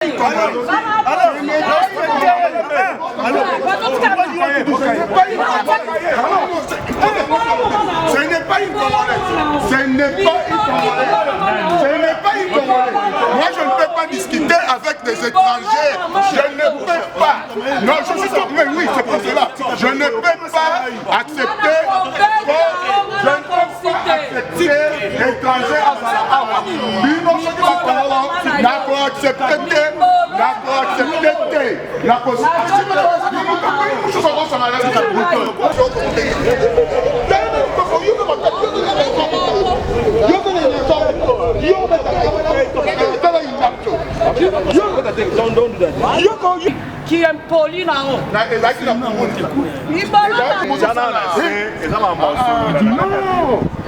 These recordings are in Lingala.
Ce n'est pas une Congolaise. Ce n'est pas une Congolaise. Ce n'est pas une Congolaise. Moi, je ne peux pas discuter avec des étrangers. Je ne peux pas. Non, je suis mais oui, c'est pour cela. Je ne peux pas accepter. Je ne peux pas accepter étranger azala awa. Bino soki bakongo nako accepter te, nako accepter te. Nako mosusu akosanga na Qui impoli na yo. Ezalaki na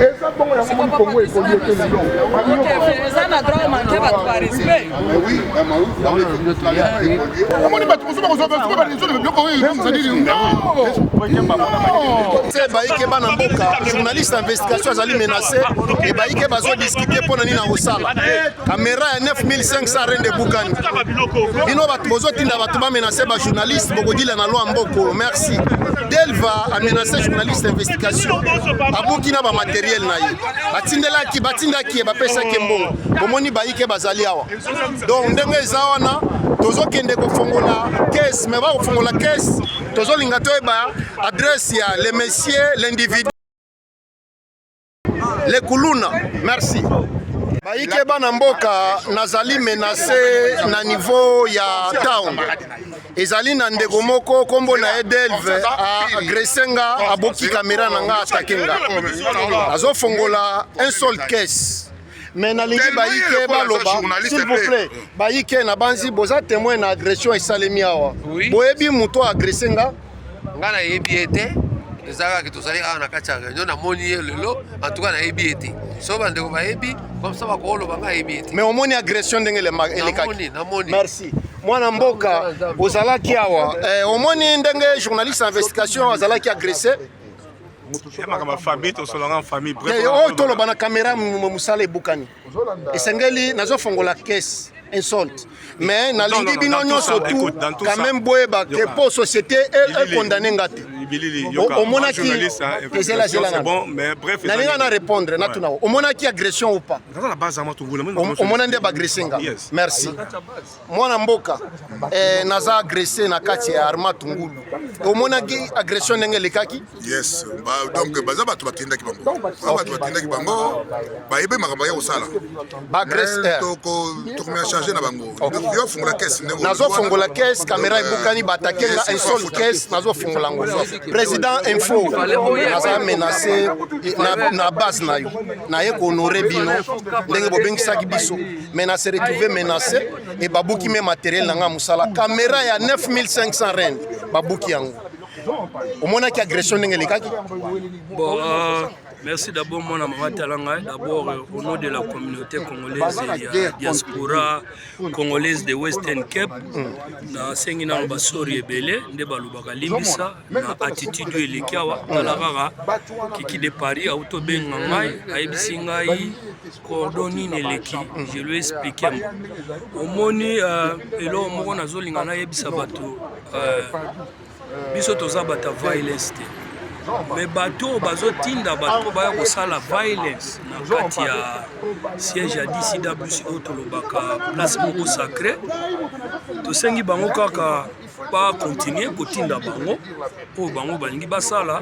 eza bongo yango moni Kongo évolue te lelo. Eza na droit manque bato ba respect. Omoni bato mosusu bakozwa biloko oyo ezali Bayike bana mboka, journaliste investigation azali menacé e bayike bazodiscute mpo na nini akosala kamera ya 9500 rende ebukani. Bino bato bozotinda bato bamenace bajournaliste, bokodila na loi mboko. Merci. Delva amenace journaliste investigation, abuki na bamateriel na ye, batindelaki, batindaki ye, bapesaki ye mbongo. Bomoni bayike bazali awa. Donc ndenge eza wana, tozokende kofongola caisse, mais bakofongola caisse, tozolinga toyeba adresse ya le monsieur, l'individu, le kuluna. Merci. Bayike bana mboka, nazali menacé na niveau ya town. Ezali na ndeko moko, nkombo na ye Delve, agresse nga, aboki kamera na nga, atake nga. Azofongola un seul caisse, mais nalingi bayike baloba, s'il vous plaît. Bayike na banzi, boza témoin na agression esalemi awa. Boyebi moto agresse nga? Ngai nayebi ye te. Eza kaka tozali awa na kati ya réunion, namoni ye lelo. En tout cas nayebi ye te. So bandeko bayebi comme ça, bakoloba. Ngai nayebi ye te. Mais omoni agression ndenge elekaki? Namoni. Merci. Mwana mboka, ozalaki awa, omoni ndenge journaliste investigation azalaki agressé? Makambo ya famille, tosolanga en famille. Oyo toloba na caméra, mosala ebukani. Esengeli nazofongola caisse insulte, mais nalingi bino nyonso tout quand même boyeba ke mpo société econdamne nga te. Omonaki, ezelazela, nalinga na répondre, natuna: omonaki agression ou pas? Omona nde baagresse nga? Merci. Mwana mboka, naza agressé na kati ya Arma Tungulu. Omonaki agression ndenge elekaki? Yes. Donc baza bato batindaki bango, baza bato batindaki bango, bayebi makambo ya kosala. Tokomia charge na bango. Yo fungola caisse ndenge Nazofongola caisse, caméra ebukani, batake nga, insulte caisse nazofongola yango. Président info, naza menacé na base na yo. Naye kohonorer bino ndenge bobengisaki biso, mais na se retrouve menacé e babuki me matériel na nga mosala, caméra ya 9500 rand babuki yango. Omonaki agression ndenge elekaki? Bon, merci d'abord, mwana mama Talanga. D'abord, au nom de la communauté congolaise ya diaspora congolaise de Western Cape, nasengi nano basori ebele nde balobaka limbisa na attitude oyo eleki awa. Tala kaka Kiki de Paris auti obenga ngai, ayebisi ngai cordon nini eleki. Je lui explique yango. Omoni, eloko moko nazolinga nayebisa bato, biso toza bato ya violence te, mais bato oyo bazotinda bato baya kosala violence na kati ya siège ya DCWC oyo tolobaka place moko sacré, tosengi bango kaka bacontinue kotinda bango oyo bango balingi basala.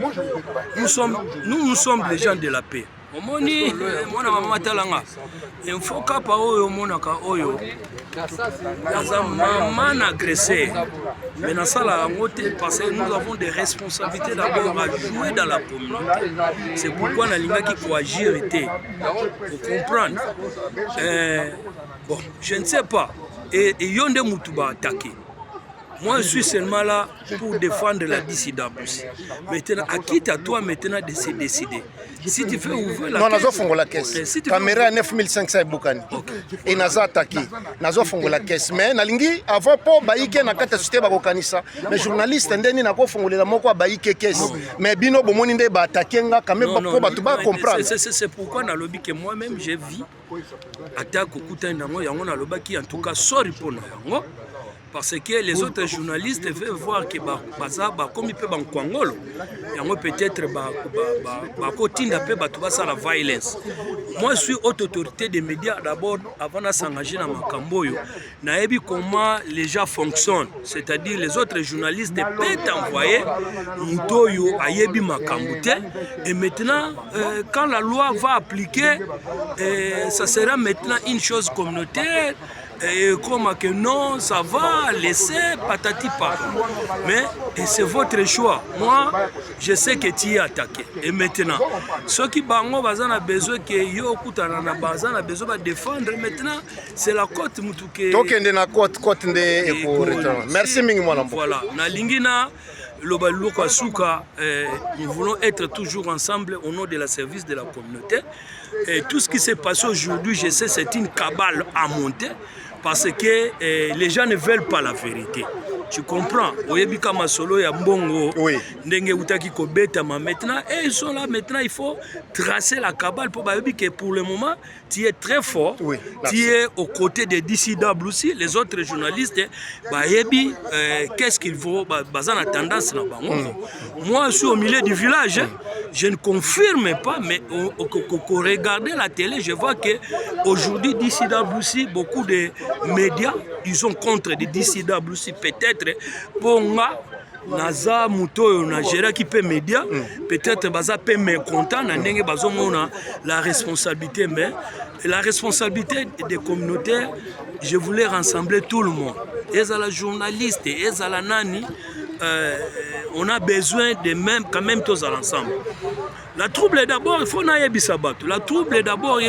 Nous sommes, nous, nous sommes les gens de la paix. Omoni, mwana mama, talanga info kapa oyo omonaka oyo aza mama na agressé, mais nasala yango te parce que nous avons des responsabilités d'abord à jouer dans la communauté. C'est pourquoi nalingaki koagir te, ocomprendre? Bon, je ne sais pas, et yo nde mutu baattaquer. Moi, je suis seulement là pour défendre la DCWC. Maintenant, à quitte à toi maintenant de se décider. Si tu veux ouvrir la Non, caisse. Nazofongola caisse. Si tu veux Caméra ya 9500 ebukani e naza atake, nazofongola caisse, mais nalingi avant mpo bayike na kati ya société bakokanisa, mais journaliste nde nini nakofongolela moko abayike caisse, mais bino bomoni nde baattaquer nga quand même Non, non, mpo bato non, bacomprendre. C'est pourquoi nalobi que moi-même j'ai vu attaque okutani nango yango, nalobaki en tout cas sorry mpona yango, parce que les autres journalistes veulent voir que baza bakomi mpe bankwangolo yango, peut-être bakotinda mpe bato basala violence. Moi, je suis haute autorité des médias. D'abord, avant na s'engager na makambo oyo, nayebi comment les gens fonctionnent, c'est-à-dire les autres journalistes peuvent envoyer moto oyo ayebi makambo te. Et maintenant, quand la loi va appliquer, ça sera maintenant une chose communautaire et comme que non, ça va laisser patati patata. Mais et c'est votre choix. Moi, je sais que tu es attaqué. Et maintenant, ceux qui bango baza na besoin que yo okutana na baza na besoin ba défendre, maintenant c'est la cote mutu ke Tokende na cote, cote nde ekoreturn. Merci mingi, mwana mboka. Voilà, nalingi na loba loko ya suka, nous voulons être toujours ensemble au nom de la service de la communauté. Et tout ce qui s'est passé aujourd'hui, je sais, c'est une cabale à monter parce que les gens ne veulent pas la vérité. Tu comprends? Oyebi kama solo ya mbongo ndenge eutaki kobetama. Maintenant, et ils sont là maintenant, il faut tracer la cabale pour bayebi que pour le moment tu es très fort, tu es aux côtés des DCW aussi. Les autres journalistes bayebi qu'est-ce qu'il faut, baza na tendance na bango. Moi, je suis au milieu du village, hein. Je ne confirme pas, mais regarder la télé, je vois que aujourd'hui DCWC, beaucoup de médias, ils sont contre des DCWC. Peut-être pour nga, naza moto oyo nagéraki mpe média, peut-être baza mpe mécontent na ndenge bazomona la responsabilité. Mais la responsabilité des communautaires, je voulais rassembler tout le monde, ezala journaliste, ezala nani, on a besoin de même quand même tozala ensemble. La trouble d'abord, il faut nayebisa bato, la trouble d'abord.